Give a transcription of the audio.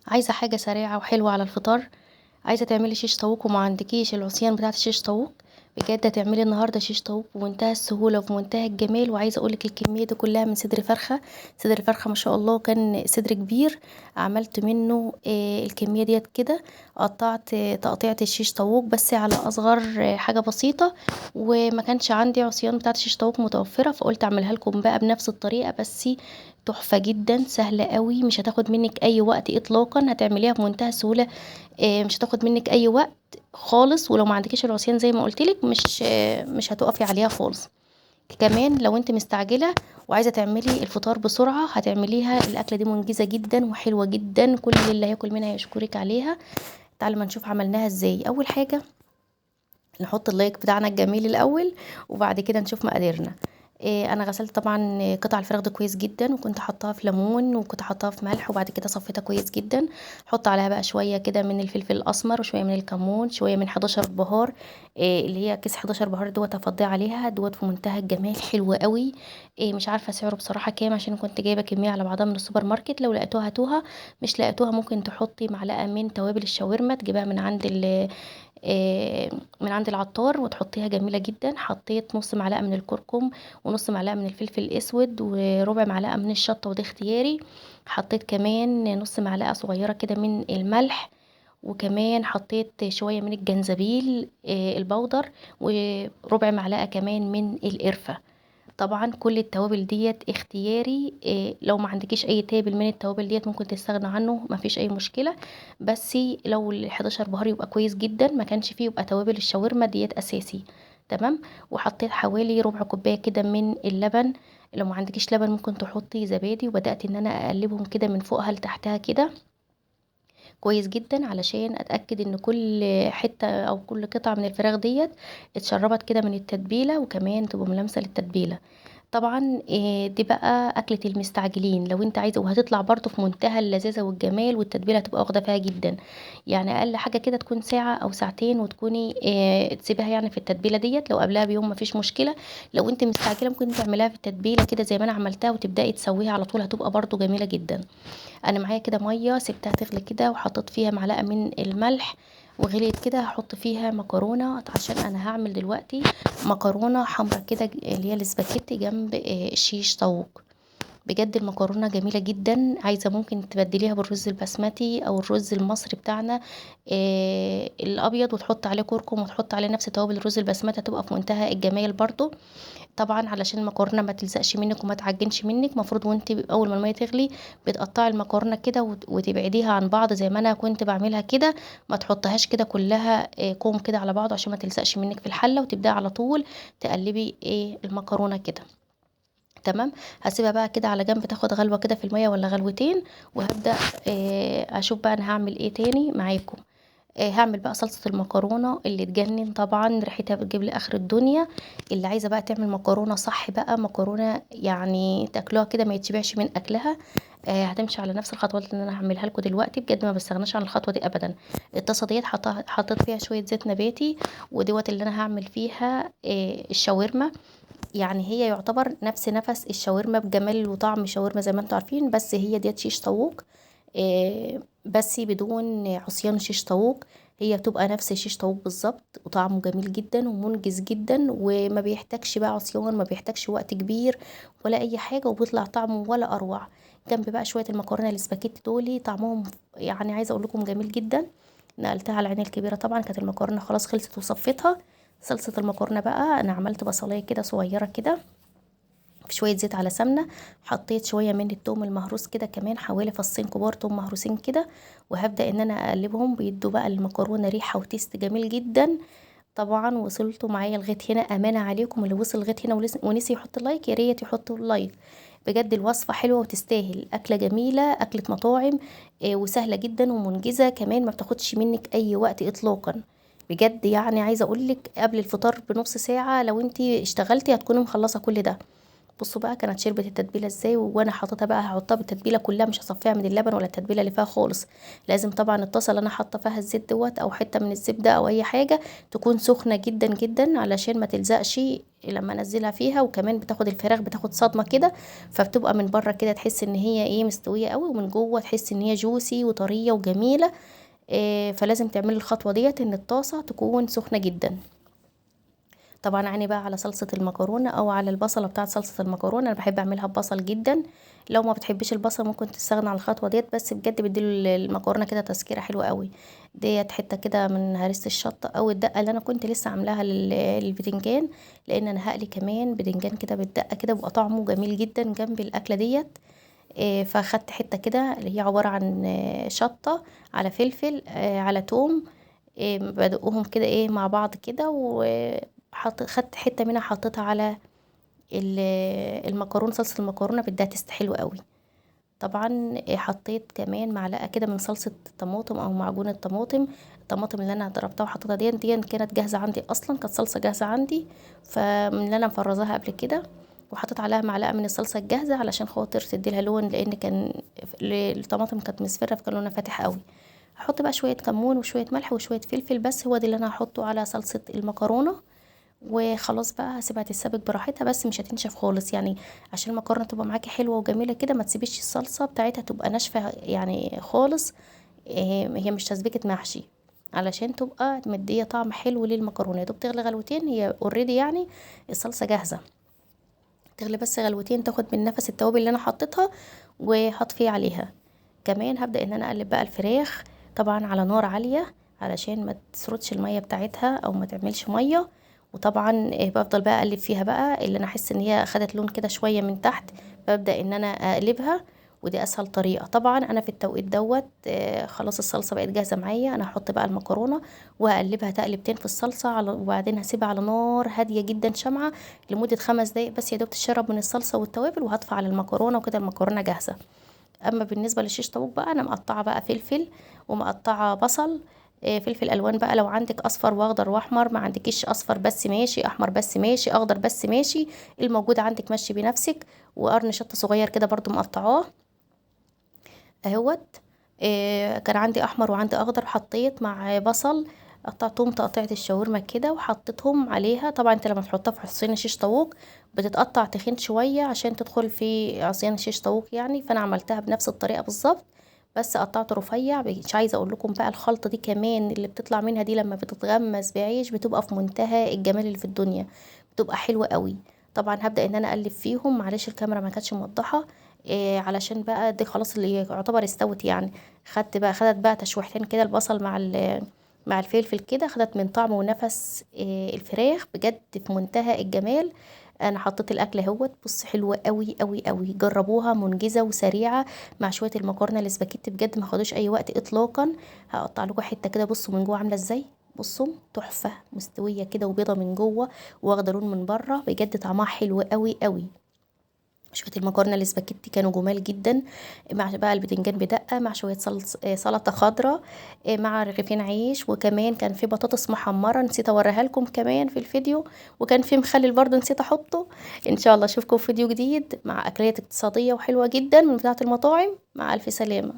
عايزة حاجة سريعة وحلوة على الفطار، عايزة تعملي شيش طاووق وما عندكيش العصيان بتاعة الشيش طاووق، بجد هتعملي النهارده شيش طاووق بمنتهى السهولة وبمنتهى الجمال. وعايزة اقولك الكمية دي كلها من صدر فرخة، صدر فرخة ما شاء الله كان صدر كبير، عملت منه الكمية ديت كده، قطعت تقطيعة الشيش طاووق بس على اصغر حاجة بسيطة، وما كانش عندي عصيان بتاعة الشيش طاووق متوفرة، فقلت اعملها لكم بقى بنفس الطريقة، بس تحفة جدا، سهلة قوي، مش هتاخد منك اي وقت اطلاقا، هتعمليها بمنتهى السهولة، مش هتاخد منك اي وقت خالص. ولو ما عندكيش العصيان زي ما قلتلك مش هتقفي عليها خالص. كمان لو انت مستعجلة وعايزه تعملي الفطار بسرعة هتعمليها، الاكلة دي منجزه جدا وحلوه جدا، كل اللي هياكل منها يشكرك عليها. تعالوا ما نشوف عملناها ازاي. اول حاجة نحط ال like بتاعنا الجميل الاول، وبعد كده نشوف مقاديرنا. انا غسلت طبعا قطع الفراخ دي كويس جدا، وكنت حطاها في ليمون وكنت حطاها في ملح، وبعد كده صفيتها كويس جدا. حط عليها بقى شوية كده من الفلفل الاسمر، وشوية من الكمون، شوية من 11 بهار، اللي هي كيس 11 بهار دوت هفضيه عليها دوت، في منتهى الجمال، حلو قوي. مش عارفه سعره بصراحة كام عشان كنت جايبه كمية على بعضها من السوبر ماركت، لو لقيتوها هاتوها، مش لقيتوها ممكن تحطي معلقه من توابل الشاورما تجيبها من عند العطار وتحطيها، جميلة جدا. حطيت نص معلقه من الكركم ونص معلقه من الفلفل الاسود وربع معلقه من الشطه، وده اختياري. حطيت كمان نص معلقه صغيرة كده من الملح، وكمان حطيت شوية من الجنزبيل البودر، وربع معلقه كمان من القرفه. طبعا كل التوابل ديت اختياري، لو ما عندكيش اي تابل من التوابل ديت ممكن تستغنى عنه، ما فيش اي مشكلة، بس لو ال 11 بهار يبقى كويس جدا، ما كانش فيه يبقى توابل الشاورما ديت اساسي، تمام. وحطيت حوالي ربع كوباية كده من اللبن، لو ما عندكيش لبن ممكن تحطي زبادي. وبدات ان انا اقلبهم كده من فوقها لتحتها كده كويس جدا، علشان اتاكد ان كل حتة او كل قطعه من الفراخ ديت اتشربت كده من التتبيله، وكمان تبقى ملامسه للتتبيله. طبعا دي بقى اكله المستعجلين لو انت عايزه، وهتطلع برضو في منتهى اللذاذه والجمال، والتتبيله هتبقى واخده فيها جدا. اقل حاجة كده تكون ساعة او ساعتين وتكوني تسيبها في التتبيله ديت، لو قبلها بيوم مفيش مشكلة. لو انت مستعجلة ممكن تعمليها في التتبيله كده زي ما انا عملتها وتبداي تسويها على طول، هتبقى برضو جميلة جدا. انا معايا كده مية سبتها تغلي كده، وحطيت فيها معلقه من الملح وغليت كده. هحط فيها مكرونه عشان انا هعمل دلوقتي مكرونه حمرا كده اللي هي الاسباجيتي جنب الشيش طاووق. بجد المكرونه جميلة جدا، عايزه ممكن تبدليها بالرز البسمتي او الرز المصري بتاعنا، الابيض، وتحط عليه كركم وتحط عليه نفس توابل الرز البسمتي، هتبقى في منتهى الجمال برضو. طبعا علشان المكرونه ما تلزقش منك وما تعجنش منك، مفروض وانت اول ما المية تغلي بتقطعي المكرونه كده وتبعديها عن بعض زي ما انا كنت بعملها كده، ما تحطهاش كده كلها، كوم كده على بعض عشان ما تلزقش منك في الحلة، وتبداي على طول تقلبي المكرونه كده، تمام. هسيبها بقى كده على جنب تاخد غلوه كده في المية ولا غلوتين، وهبدا، اشوف بقى انا هعمل ايه تاني معاكم. هعمل بقى صلصه المكرونه اللي تجنن، طبعا ريحتها بتجيب لي اخر الدنيا. اللي عايزه بقى تعمل مكرونه صح بقى، مكرونه تاكلوها كده ما يتشبعش من اكلها، هتمشي على نفس الخطوات اللي انا هعملها لكم دلوقتي. بجد ما بستغناش عن الخطوة دي ابدا. الطاسه ديت حطيت فيها شوية زيت نباتي، ودوت اللي انا هعمل فيها، الشاورما. هي يعتبر نفس الشاورما بجمال وطعم الشاورما زي ما انتم عارفين، بس هي ديت شيش طاووق، بس بدون عصيان شيش طاووق. هي بتبقى نفس شيش طاووق بالظبط، وطعمه جميل جدا ومنجز جدا، وما بيحتاجش بقى عصيان، ما بيحتاجش وقت كبير ولا اي حاجة، وبيطلع طعمه ولا اروع. جنب بقى شوية المكرونه الاسباجيتي دولي طعمهم عايزه اقول لكم جميل جدا. نقلتها على العين الكبيرة، طبعا كانت المكرونه خلاص خلصت وصفيتها. صلصه المكرونه بقى انا عملت بصلايه كده صغيرة كده في شوية زيت على سمنه، حطيت شوية من التوم المهروس كده كمان حوالي فصين كبار توم مهروسين كده، وهبدا ان انا اقلبهم، بيدوا بقى المكرونه ريحه وتيست جميل جدا. طبعا وصلتوا معايا لغاية هنا، امانه عليكم اللي وصل لغاية هنا ونسي يحط like يا ريت يحطوا like. بجد الوصفة حلوة وتستاهل، اكله جميلة، اكله مطاعم، وسهلة جدا ومنجزه كمان، ما بتاخدش منك اي وقت اطلاقا. بجد عايزه اقولك قبل الفطار بنص ساعة لو انتي اشتغلتي هتكوني مخلصة كل ده. بصوا بقى كانت شربت التتبيله ازاي، وانا حاططها بقى هحطها بالتتبيله كلها، مش هصفيها من اللبن ولا التتبيله اللي فيها خالص. لازم طبعا الطاسه اللي انا حاطه فيها الزيت دوت او حتة من الزبدة او اي حاجة تكون سخنة جدا جدا علشان ما تلزقش لما انزلها فيها، وكمان بتاخد الفراخ بتاخد صدمة كده، فبتبقى من بره كده تحس ان هي ايه مستوية قوي، ومن جوه تحس ان هي juicy وطريه وجميلة. فلازم تعملي الخطوة ديت ان الطاسه تكون سخنة جدا. طبعا عيني بقى على صلصه المكرونه او على البصله بتاعه صلصه المكرونه، انا بحب اعملها ببصل جدا. لو ما بتحبيش البصل ممكن تستغنى عن الخطوة ديت، بس بجد بيديله المكرونه كده تسكيره حلوة قوي. ديت حتة كده من هريسه الشطه او الدقة اللي انا كنت لسه عاملاها للبتنجان، لان انا هقلي كمان بتنجان كده بالدقه كده بيبقى طعمه جميل جدا جنب الاكلة ديت. فاخدت حتة كده اللي هي عبارة عن شطه على فلفل على توم، بدقهم كده ايه مع بعض كده، خدت حتة منها حطيتها على المكرونه، صلصه المكرونه بدها taste حلو قوي. طبعا حطيت كمان معلقه كده من صلصه الطماطم او معجون الطماطم، الطماطم اللي انا ضربتها وحطيتها دي كانت جاهزة عندي اصلا، كانت صلصه جاهزة عندي فمن اللي انا مفرزاها قبل كده، وحطيت عليها معلقه من الصلصه الجاهزة علشان خاطر تدي لها لون، لان كان الطماطم كانت مصفره فكان لونها فاتح قوي. هحط بقى شوية كمون وشوية ملح وشوية فلفل، بس هو ده اللي انا هحطه على صلصه المكرونه. وخلاص بقى هسيبها تتسبك براحتها، بس مش هتنشف خالص يعني، عشان المكرونه تبقى معاكي حلوة وجميلة كده ما تسيبيش الصلصه بتاعتها تبقى ناشفة يعني خالص، هي مش تسبيكه محشي، علشان تبقى مديه طعم حلو للمكرونه. يا دوب تغلي غلوتين، هي already يعني الصلصه جاهزة، تغلي بس غلوتين تاخد من نفس التوابل اللي انا حطيتها وهطفي عليها. كمان هبدا ان انا اقلب بقى الفراخ طبعا على نار عالية علشان ما تسردش المية بتاعتها او ما تعملش مية، وطبعا بفضل بقى اقلب فيها بقى اللي انا احس ان هي خدت لون كده شوية من تحت ببدا ان انا اقلبها، ودي اسهل طريقه. طبعا انا في التوقيت دوت خلاص الصلصه بقت جاهزة معايا، انا هحط بقى المكرونه وهقلبها تقلبتين في الصلصه على، وبعدين هسيبها على نار هادية جدا شمعة لمدة 5 دقايق بس يا دوب تشرب من الصلصه والتوابل، وهطفي على المكرونه وكده المكرونه جاهزة. اما بالنسبة للشيش طاووق بقى انا مقطعه بقى فلفل ومقطعه بصل، فلفل الوان بقى لو عندك اصفر واخضر واحمر، ما عندكيش اصفر بس ماشي، احمر بس ماشي، اخضر بس ماشي، الموجود عندك مشي بنفسك. وقرن شطه صغير كده برضو مقطعاه اهوت، كان عندي احمر وعندي اخضر، حطيت مع بصل، قطعتهم تقطيعه الشاورما كده وحطيتهم عليها. طبعا انت لما تحطها في عصيان شيش طاووق بتتقطع تخين شوية عشان تدخل في عصيان شيش طاووق يعني، فانا عملتها بنفس الطريقة بالظبط بس قطعته رفيع. مش عايزه اقول لكم بقى الخلطة دي كمان اللي بتطلع منها دي لما بتتغمس بعيش بتبقى في منتهى الجمال اللي في الدنيا، بتبقى حلوة قوي. طبعا هبدا ان انا اقلب فيهم، معلش الكاميرا ما كانتش موضحة علشان بقى دي خلاص اللي يعتبر استوت يعني. خدت بقى تشويحتين كده البصل مع الفلفل كده، خدت من طعم ونفس الفراخ بجد في منتهى الجمال. انا حطيت الاكل اهوت، بص حلوة قوي قوي قوي، جربوها منجزه وسريعة مع شوية المكرونه الاسباجيتي بجد ما خدوش اي وقت اطلاقا. هقطع لكم حتة كده بصوا من جوه عامله ازاي، بصوا تحفة مستوية كده وبيضه من جوه واخده لون من بره، بجد طعمها حلو قوي قوي. شوية المكرونه الاسباجيتي كانوا جمال جدا مع بقى البتنجان بدقة مع شوية سلطة خضراء مع رغيفين عيش، وكمان كان في بطاطس محمرة نسيت اوريها لكم كمان في الفيديو، وكان في مخلل برضه نسيت احطه. ان شاء الله اشوفكم في فيديو جديد مع اكلات اقتصادية وحلوه جدا من بتاعه المطاعم. مع الف سلامه.